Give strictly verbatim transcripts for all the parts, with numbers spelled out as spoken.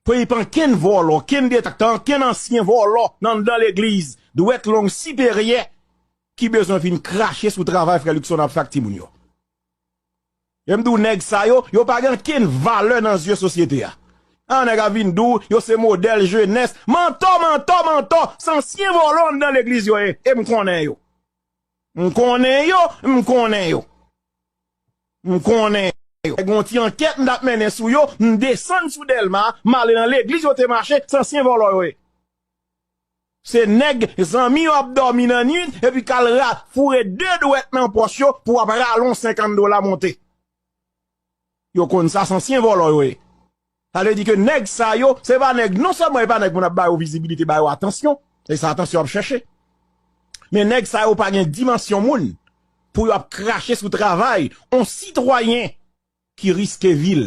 Pou pa ankenn vòlò, ankenn detraktè, ankenn ansyen vòlò nan, nan legliz, dwèt long siperyè ki bezwen vin krache sou travay frè Luckson ap fè ak timoun yo. E m di w, nèg sa yo, yo pa gen ankenn valè nan zye sosyete a. An nèg ap vin di w, yo se modèl jenès. Mantò, mantò, mantò! Se ansyen vòlò anndan legliz yo ye, e m konnen yo. M konnen yo, m konnen yo. M konnen yo. Gen yon ti ankèt m t ap mennen sou yo, m desann sou Dèlma, m ale nan legliz yo te mache, se ansyen vòlò yo ye. Se nèg zanmi yo ap dòmi nan nuit, epi k al ra-, foure de dwèt nan pòch yo pou w ap rale yon senkant dola monte. Yo konn sa, se ansyen vòlò yo ye. Sa vle di ke nèg sa yo, se pa nèg, non sèlman e pa nèg moun ap ba yo vizibilite, ba yo atansyon, e se atansyon y ap chèche. Men nèg sa yo pa gen dimansyon moun pou yo ap krache sou travay yon sitwayen ki riske vi l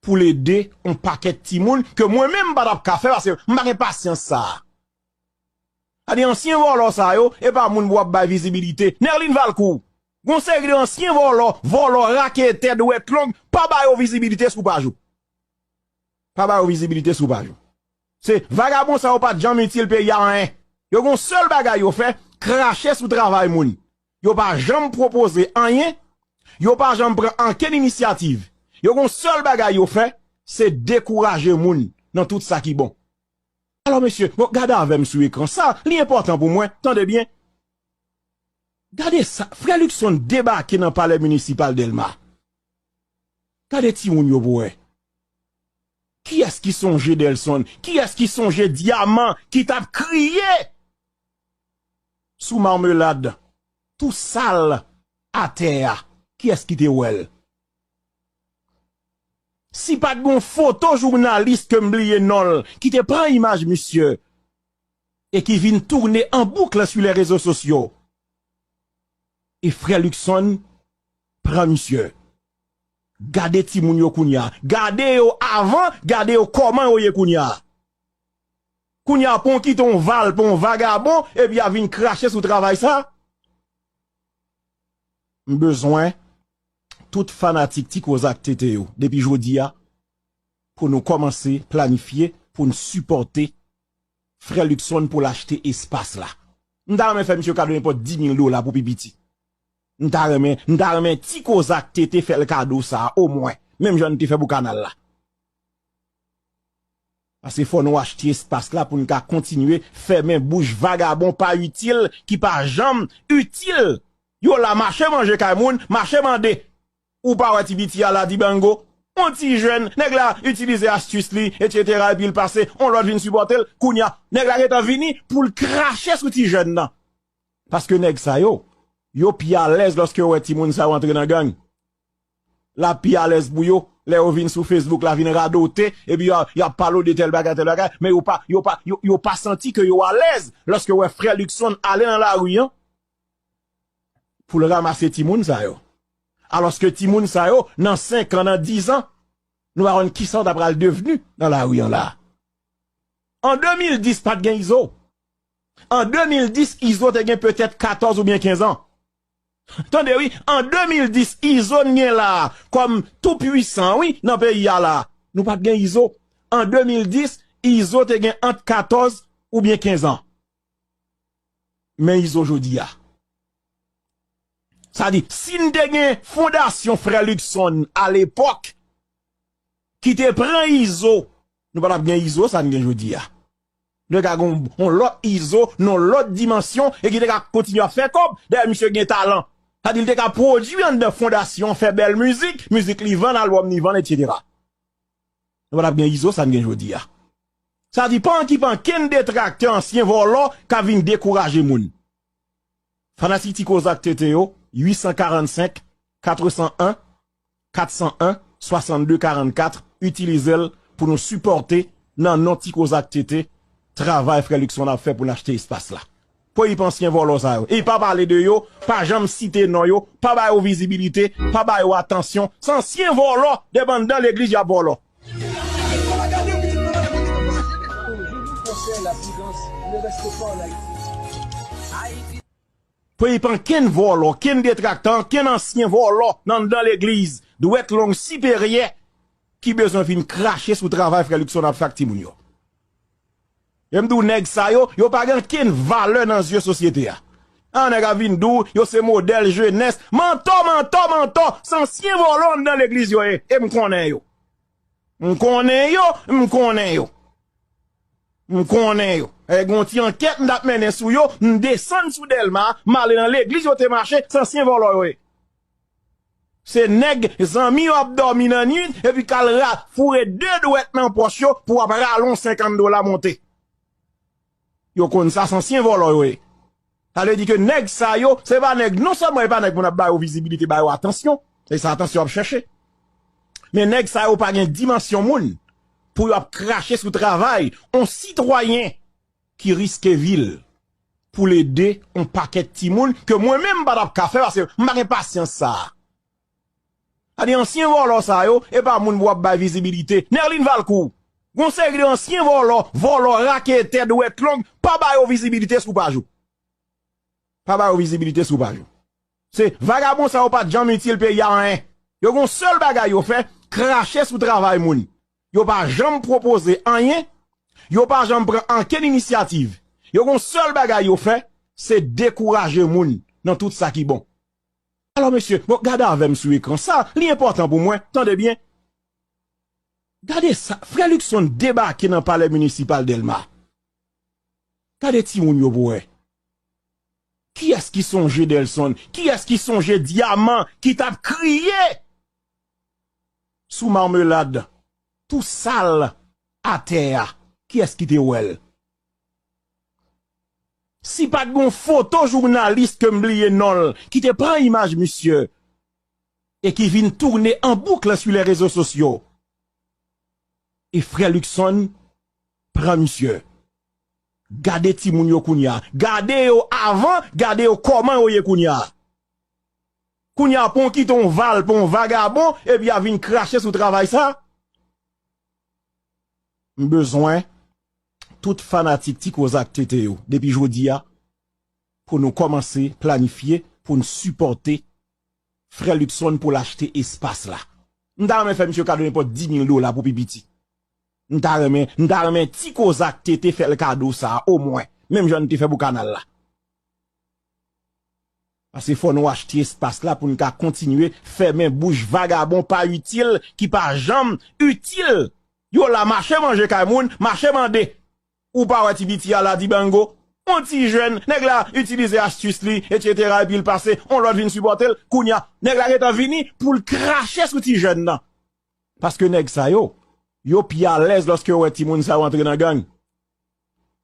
pou l ede yon pakèt timoun ke mwen menm m pa t ap ka fè, paske m pa gen pasyans sa a. Sa di ansyen vòlò sa yo, e pa moun pou w ap bay vizibilite. Nerline Valcourt, gon seri de ansyen vòlò, vòlò, raketè, dwèt long, pa ba yo vizibilite sou paj ou. Pa ba yo vizibilite sou paj ou. Se vagabon sa yo pa t janm itil peyi a anyen. Yo gon sèl bagay yo fè, krache sou travay moun. Yo pa janm pwopoze anyen, yo pa janm pran ankenn inisyativ. Yo gon sèl bagay yo fè, se dekouraje moun nan tout sa ki bon. Alò, mesye, bon, gade avè m sou ekran. Sa, li enpòtan pou mwen. Tande byen. Gade sa. Frè Luckson debake nan palè minisipal Dèlma. Gade timoun yo pou wè. Kiyès ki sonje Delson? Kiyès ki sonje Dyaman ki t ap kriye sou Marmelade, tou sal atè a? Kiyès ki te wè l? Si pa t gon foto jounalis ke m bliye non l ki te pran imaj misye e ki vin tounen an bouk sou lè rezo sosyo, e frè Luckson pran misye. Gade timoun yo kounye a. Gade yo avan, gade yo kòman yo ye kounye a. Kounye a, pou w kite yon val pou yon vagabon, epi a vin krache sou travay sa. M bezwen tout fanatik Ti Koz ak Tete yo, depi jodi a, pou nou kòmanse planifye, pou n sipòte frè Luckson pou l achte espas la. M ta renmen fè misye kado nenpòt dis mil dola pou pi piti. M ta renmen, m ta renmen Ti Koz ak Tete fè l kado sa a, omwen, menm jan n te fè pou kanal la. Paske fò nou achte espas la pou n ka kontinye fèmen bouch vagabon pa itil ki pa janm itil. Yo la mache manje kay moun, mache mande. Ou pa wè ti piti a la dibango? Yon ti jèn, nèg la itilize astis li, etsetera, epi l pase, yon lòt vin sipòte l. Kounye a, nèg la gentan vini pou l krache sou ti jèn nan. Paske nèg sa yo, yo pi alèz lòske yo wè timoun sa yo antre nan gang. L ap pi alèz pou yo, lè yo vin sou Facebook la, vin radote, epi y a, y ap pale w de tèl bagay, tèl bagay, men yo pa, yo pa, yo, yo pa santi ke yo alèz lòske yo wè frè Luckson ale nan lari an pou l ranmase timoun sa yo. Alòske timoun sa yo, nan senk an, nan diz an, nou pa konn kisa yo ta pral devni nan lari an la. An de mil dis, pa t gen Izo. An de mil dis, Izo te gen petèt katòz oubyen kenz an. Tande wi, an de mil dis, Izo n gen la a kòm tou pwisan, wi, nan peyi a la a. Nou pa t gen Izo. An de mil dis, Izo te gen ant katòz oubyen kenz an. Men Izo jodi a. Sa di, si n te gen fondasyon frè Luckson alepòk, ki te pran Izo, nou pa t ap gen Izo sa n gen jodi a. Nou te ka gen yon, yon lòt Izo, nan yon lòt dimansyon, e ki te ka kontinye ap fè kòb. Dayè, misye gen talan. Sa di, l te ka pwodui anndan fondasyon, fè bèl mizik, mizik li vann, albòm li vann, etsetera. Nou pa t ap gen Izo sa n gen jodi a. Sa di, pa anki pa ankenn detraktè, ansyen vòlò k ap vin dekouraje moun. Fanatik Ti Koz ak Tete yo, uit san karannsenk, kat san en, kat san en, swasannde karannkat, itilize l pou nou sipòte nan non Ti Koz ak Tete, travay frè Luckson ap fè pou n achte espas la. Pou pa ansyen vòlò sa yo. E pa pale de yo, pa janm site non yo, pa ba yo vizibilite, pa ba yo atansyon. Se ansyen vòlò, depi anndan legliz y ap vòlò. Pou pa ankenn vòlò, ankenn detraktè, ankenn ansyen vòlò nan, nan legliz, dwèt long siperyè ki bezwen vin krache sou travay frè Luckson ap fè ak timoun yo. E m di w, nèg sa yo, yo pa gen okenn valè nan zye sosyete a. An nèg ap vin di w, yo se modèl jenès. Mantò, mantò, mantò. Se ansyen vòlò anndan legliz yo ye. E m konnen yo. M konnen yo, m konnen yo. M konnen yo. E gen yon ti ankèt m t ap mennen sou yo, m desann sou Dèlma, m ale nan legliz yo te mache, se ansyen vòlò yo ye. Se nèg zanmi yo ap dòmi nan nwit, epi k al ra-, foure de dwèt nan pòch yo pou w ap rale yon senkant dola monte. Yo konn sa, se ansyen vòlò yo ye. Sa vle di ke nèg sa yo, se pa nèg, non sèlman e pa nèg moun ap ba yo vizibilite, ba yo atansyon, e se atansyon y ap chèche. Men nèg sa yo pa gen dimansyon moun pou yo ap krache sou travay yon sitwayen ki riske vi l pou l ede yon pakèt timoun ke mwen menm m pa t ap ka fè paske m pa gen pasyans sa a. Sa di ansyen vòlò sa yo, e pa moun pou w ap bay vizibilite. Nerline Valcourt, gon seri de ansyen vòlò, vòlò, raketè, dwèt long, pa ba yo vizibilite sou paj ou. Pa ba yo vizibilite sou paj ou. Se vagabon sa yo pa t janm itil peyi a anyen. Yo gon sèl bagay yo fè, krache sou travay moun. Yo pa janm pwopoze anyen, yo pa janm pran ankenn inisyativ. Yo gon sèl bagay yo fè, se dekouraje moun nan tout sa ki bon. Alò mesye, bon, gade avè m sou ekran sa, li enpòtan pou mwen, tande byen. Gade sa, frè Luckson debake nan palè minisipal Dèlma. Gade timoun yo pou wè. Kiyès ki sonje Delson? Kiyès ki sonje Dyaman ki t ap kriye sou Marmelade, tou sal atè a? Kiyès ki te wè l? Si pa t gon foto jounalis ke m bliye non l, ki te pran imaj misye e ki vin tounen an bouk sou les réseaux sociaux, e frè Luckson pran misye. Gade timoun yo kounye a. Gade yo avan, gade yo kòman yo ye kounye a. Kounye a pou w kite yon val pou yon vagabon, epi a vin krache sou travay sa. M bezwen tout fanatik Ti Koz ak Tete yo, depi jodi a, pou nou kòmanse planifye, pou n sipòte frè Luckson pou l achte espas la. M ta renmen fè misye kado nenpòt dis mil dola pou pi piti. M ta renmen, m ta renmen Ti Koz ak Tete fè l kado sa a, omwen, menm jan n te fè pou kanal la. Paske fò nou achte espas la pou n ka kontinye fèmen bouch vagabon pa itil ki pa janm itil. Yo la mache manje kay moun, mache mande. Ou pa wè ti piti a la dibango? On ti jèn, nèg la itilize astis li, etsetera, epi l pase, on lòt vin sipòte l. Kounye a, nèg la gentan vini pou l krache sou ti jèn nan. Paske nèg sa yo, yo pi alèz lòske yo wè timoun sa yo antre nan gang.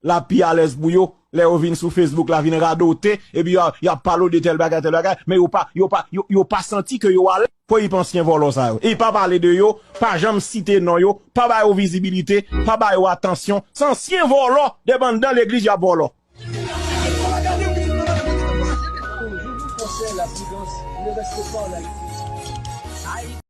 L ap pi alèz pou yo, lè yo vin sou Facebook la, vin radote, epi y ap, y ap pale w de tèl bagay, tèl bagay, men yo pa, yo pa, yo, yo pa santi ke yo alèz. Pou y pa ansyen vòlò sa yo. E pa pale de yo, pa janm site non yo, pa ba yo vizibilite, pa ba yo atansyon. Se ansyen vòlò, depi anndan legliz y ap vòlò.